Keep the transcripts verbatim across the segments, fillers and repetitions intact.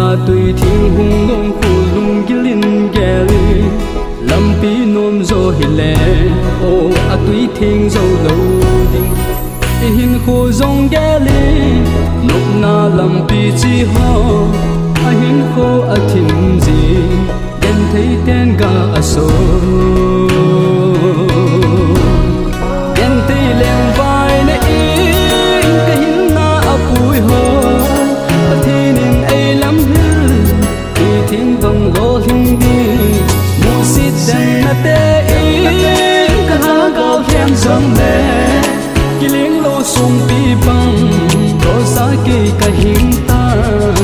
Atui thing hung lom khu lunggil in gel in, lampi nom jo hile, o atui thing jou lou ding. Ihinkho jong gel in, nopna lampi chi ho, ahinkho athim jing, genthei ten ga aso. Genthei lengvai na in, kahinna apui ho, Pathen in eilamhil, i thing vang lolhing ding. Musit den nate in, kalhagao lhem jongle, kiling lou songpi bang, tosa kei kahing tan,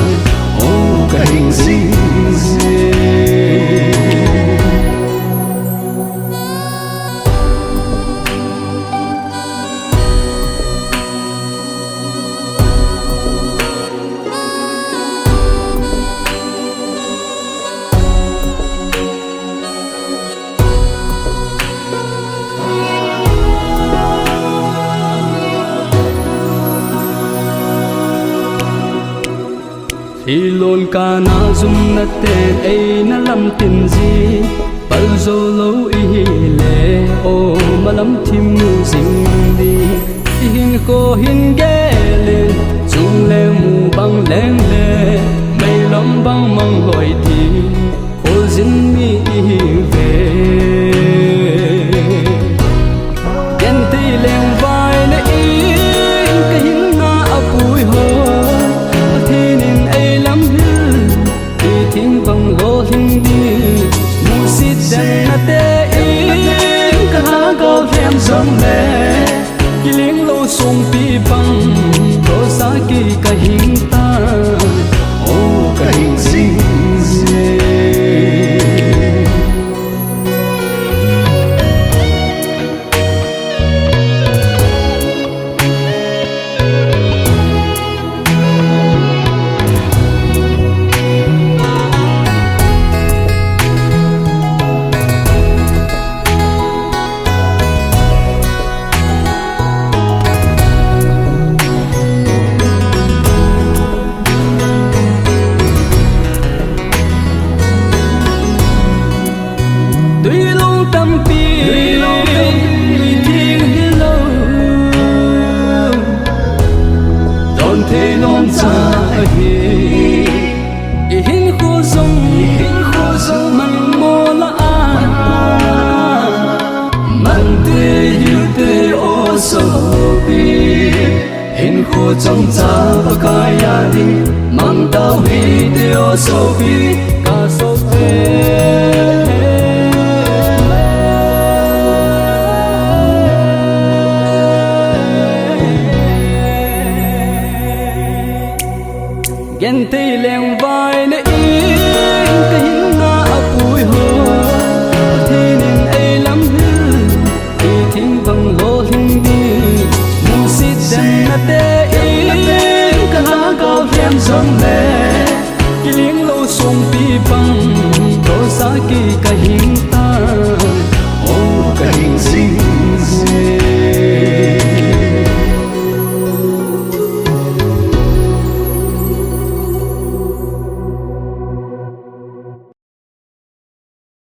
o kahing jing jing. Lhilon kana jumna ten eina lamtin ji, pal jou lou ihile, o malam thim mu jing ding. Ihinkho hin gel in, chungleng mu bang leng le, meilam bang mang loi ding, kholjin mi ihiuve. Genthei lengvai na in, kahinna apui ho, Pathen in eilamhil, i thing vang lolhing ding. Musit den nate in, kalhagao lhem jongle, kiling lou songpi bang, tosa kei kahing tan, o kahing jing jing. Tui long tampi, tui long tampi, tui thing hilou, don thei lom cha ahi. Ihinkho jong, ihinkho jong mang mo la a, mang te hil te o sopi. Hinkho chomcha Pakai a ding, mang tau hite o sopi, ka sopi. Genthei lengvai na in, kahinna apui ho, Pathen in eilamhil, i thing vang lolhing ding. Musit den nate in, kalhagao lhem jongle, kiling lou songpi bang, tosa kei kahing